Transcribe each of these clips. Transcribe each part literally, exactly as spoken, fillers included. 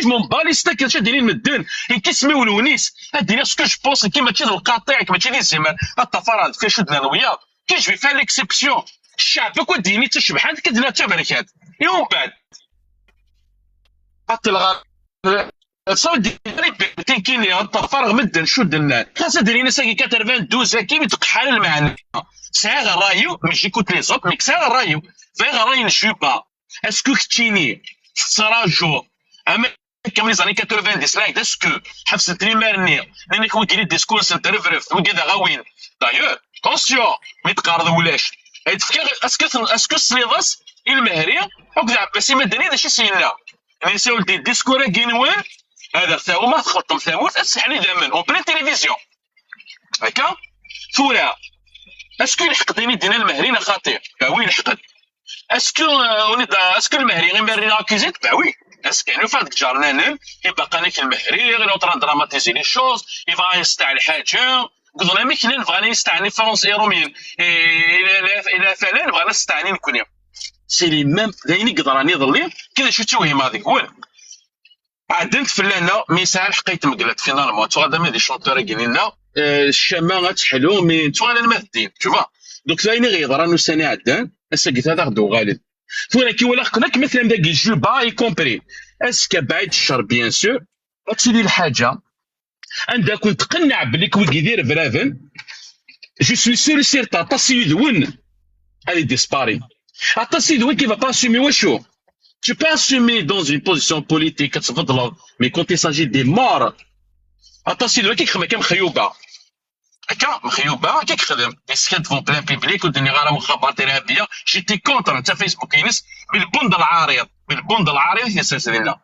Je m'en bats les steaks, acu ad d-inin medden? Nekk isem-iw Lewnis, ad d-iniɣ ce que je pense, nekki mačči d lqaṭiɛ, nekk mačči d izimer, ad tafar ar deffir acu d-nnan wiyaḍ. Qui je vais faire l'exception? Ccɛeb akk ad d-yini d tacebḥant, nekk ad d-iniɣ d taberkant. I umbeɛd? Ad telɣa. Tinkini ad ṭṭafareɣ medden cudden-nnan. Xas ad d-inin ass-agi quatre-vingt-douze akin ur d-qeḥḥa ara lmeɛna. Sɛiɣ ṛṛay-iw, mais j'écoute les autres, nekk sɛiɣ ṛṛay-iw. Bɣiɣ ṛṛay n Juba. Est-ce que keččini tettrajuḍ ama akka mi ẓran quatre-vingt-dix, like, est-ce que ḥebsent limar-nni, nnan-ak wigi d discours-nsen d revrev, wigi d aɣawin? D'ailleurs, attention, mi d-qqareḍ ulac, ay d-fkiɣ, est-ce que ten-, est-ce que tesliḍ-as i Lmehri akked Ɛebbas Imadani d acu i s-yenna? Nisa ur d discours-agi-nwen, ad aɣ-tawim, ad txelṭem tamurt, ad tseḥḥen idammen, en pleine télévision. Akka? Tura, est-ce que yelḥeq-d ayen i d-yenna Lmehri neɣ xaṭi? Bah oui, yelḥeq-d. Est-ce que, euh, on est dans, est-ce que Lmehri imir-nni accusé? Bah oui. Est-ce que nufa deg ǧarnanen, ibaqan-ak Lmehri, il est en train de dramatiser les choses, yebɣa yesteɛ lḥaǧa, deg uḍlamek llan bɣan ad yesteɛni Fransa, Iṛumyen, et, et, et, et la F L N bɣan ad steɛnin nekkni. C'est les mêmes, d ayen i yeḍran iḍelli, kan d acu i ttiwhimeɣ deg-wen. Ɛeddant fell-aneɣ, mi yesɛa lḥeqq ay tmeglat, finalement. Tuɣal d amid di chanteur-agi-nni-nneɣ, euh, ccama ad teḥlu, mi tuɣal alma d ddin, tu vois. Donc, d ayen i ɣ-yeḍran ussan iɛeddan, ass-agi ad aɣ-d-uɣalen. Tura, ki walaɣ-ken akk, ma tellam dagi, Juba, y compris. Azekka, baɛid ccer, bien sûr, ad tili lḥaǧa, anda ken-tqenneɛ belli k-, wigi d irebraben, je suis sûr et certain, aṭas yid-wen ad idispari. Aṭas yid-wen qui va pas assumer wacu. Tu peux assumer dans une position politique, ad tbeddleḍ, mais quand il s'agit des morts, aṭas yid-wen ad k-ixdem akka Mexyuba. Akka, Mexyuba, akka k-ixdem. Yeskaddeb en plein public, ur d-nniɣ ara mxabart irhabiya, j'étais contre, netta Facebook-ines, bilbun d lɛariḍ, bilbun d lɛariḍ i t-yessersen dinna.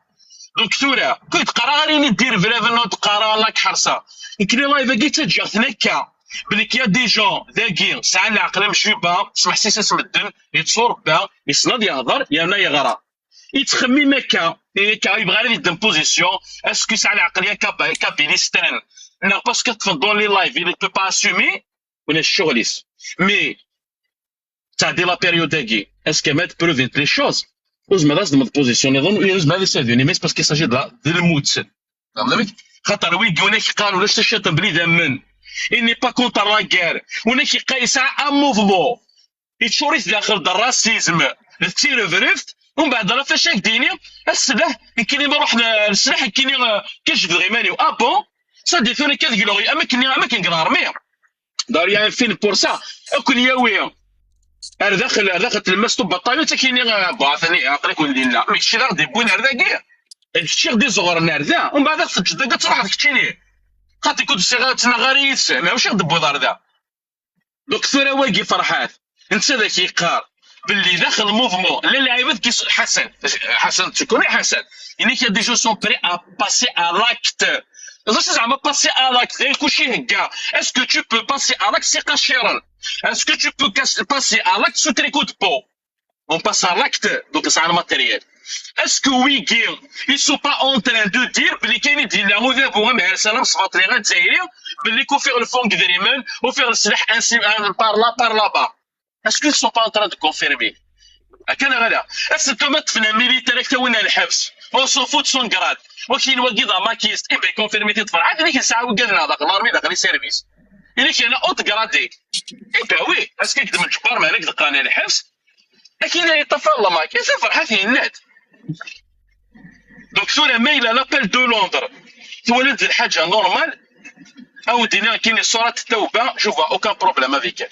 Donc tura, ur d-qqareɣ ara ini d irebraben, ur d-qqareɣ la ḥersa. Nekni live-agi ttaǧǧaɣ-ten akka. Belli qu'il y a des gens dagi sɛan leɛqel am Juba, smeḥsis-as medden, yettwarebba, yessen ad yehder, yerna yeɣra. Yettxemmim akka, akka, yebɣa ad yeddem position, est-ce que yesɛa leɛqel ya kaba-, kabilistan? Neɣ parce que ṭṭfen dans les lives, il ne peut pas assumer, ulac ccɣel-is. Mais, teɛdi la période-agi, est-ce que ma tprovint les choses, ur tezmireḍ ad s-tdemmeḍ position niḍen, ur tezmireḍ ad s-tadun iman-is, parce qu'il s'agit de la, de lmut. Tfehmeḍ amek? Xaṭer wigi ur ak-yeqqar ulac taciṭ n bnidammen. Il n'est pas contre la guerre. Ur ak-yeqqar yesɛa un mouvement. Yeččur-it daxel d racisme, d tirebreft, umbeɛd ara fac ak-d-yini, a sslaḥ, nekkini ma ruḥ n-, leslaḥ nekkini, euh, kan jebdeɣ iman-iw. Ah bon? Ça dit tura akka deg luɣi, am akken, am akken deg l'armée. D'ailleurs, il y a un film pour ça. Ad ken-yawi ar daxel, ar daxel tlemmast ubaṭalyu, ad ak-yini, euh, bon, atan, aql-iken dinna. Mais kečč d aɣ-d-yewwin ar dagi. D kečč i ɣ-d-iẓuɣren ar da, umbeɛd ad ɣ-teǧǧeḍ dagi ad truḥeḍ keččini. Xaṭi kud ssiɣ ad ttnaɣ ara yid-sen, ma wacu i ɣ-d-tewwiḍ ar da? Donc tura wagi Ferḥat, netta d ak-yeqqar belli daxel mouvement, llan lɛibad qui sont, Ḥasan, Ḥasan, tu connais Ḥasan, il y a des gens sont prêts à passer à l'acte. Ẓer zeɛma passer à l'acte, d ayen kulci ihegga. Est-ce que tu peux passer à l'acte s iqaciren? Est-ce que tu peux cas-, passer à l'acte sous tricot de peau? On passe à l'acte, donc c'est un matériel. Est-ce que wigi, ils sont pas en train de dire belli kan i d-yella udabu amhersan amesbaṭli azzayri, belli k-ufiɣ lfond deg idrimen, ufiɣ leslaḥ ainsi, euh, par là, par là-bas? Est-ce qu'ils sont pas en train de confirmer? Akka neɣ ala? Est-ce que ma ṭṭfen un militaire, ak-t-awin ar lḥebs, on s'en fout de son grade, wakin wagi d amakist, eh ben, confirmer-t-id Ferḥat, d akken yesɛa wigad-nneɣ daxel l'armée, daxel les services. Il est qu'il y en a haut gradé. Eh ben oui, est-ce que d Mǧebbar Malek d-qqaren ar lḥebs? Akin ay yeṭṭafar la marque, ata Ferḥat yenna-d. Donc tura ma yella l'appel de Londres, twala-d d lḥaǧa normale, a wen-d-iniɣ akin surat Tawba, je vois aucun problème avec elle.